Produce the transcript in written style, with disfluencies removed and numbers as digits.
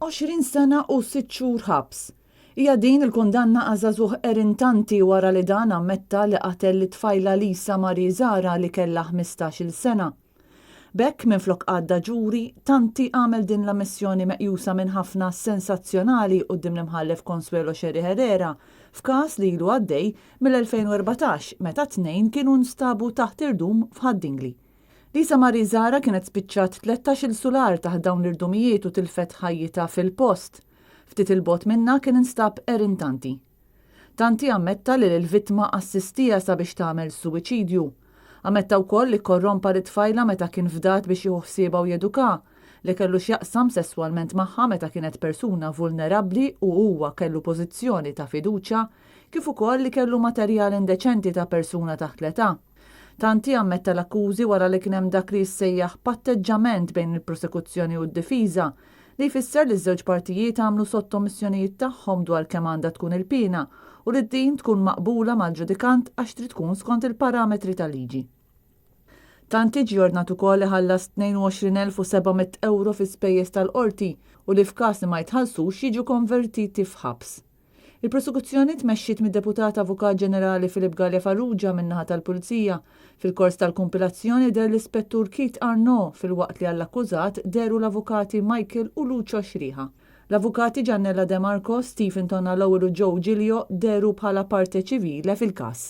20 sena u sitt xhur ħabs. Hija din il-kundanna għaż-żagħżugħ Erin Tanti wara li dan ammetta li qatel lit-tfajla Lisa Marie Zahra li kellha 15-il sena. B'hekk minflok għadda ġuri, Tanti għamel din l-ammissjoni meqjusa minn ħafna sensazzjonali quddiem l-Imħallef Consuelo Scerri Herrera f'każ li ilu għaddej mill-2014 meta t-tnejn kienu nstabu taħt irdum f'Ħad-Dingli. Lisa Marie Zahra kienet spiċċat tlettax-il sular taħt dawn l-irdumijiet u tilfet ħajjitha fil-post. Ftit 'il bogħod minnha kien instab Erin Tanti. Tanti ammetta li lill-vittma assistiha sabiex tagħmel suwiċidju. Ammetta wkoll li kkorrompa lit-tfajla meta kien fdat biex jieħu ħsiebha u jedukaha, li kellu x'jaqsam sesswalment magħha meta kienet persuna vulnerabbli u huwa kellu pożizzjoni ta' fiduċja, kif ukoll li kellu materjal indeċenti ta' persuna taħt l-età. Tanti ammetta l-akkużi wara li kien hemm dak li jissejjaħ patteġġament bejn il-prosekuzzjoni u d-difiża, li jfisser li ż-żewġ partijiet għamlu sottomissjonijiet tagħhom dwar kemm għandha tkun il-piena u li din tkun maqbula mal-ġudikant għax trid tkun skont il-parametri tal-liġi. Tanti ġie ordnat ukoll iħallas 22,700 ewro fi spejjeż tal-qorti u li f'każ li ma jitħallsux jiġu konvertiti f'ħabs. Il-prosekuzzjoni tmexxiet mid-Deputat Avukat Ġenerali Philip Galea Farrugia min-naħa tal-Pulizija. Fil-kors tal-kumpilazzjoni deher l-Ispettur Keith Arnaud filwaqt li għall-akkużat dehru l-Avukati Michael u Lucio Xriħa. L-Avukati Giannella De Marco, Stephen Tonna Lowell u Joe Giglio dehru bħala parte civile fil-każ.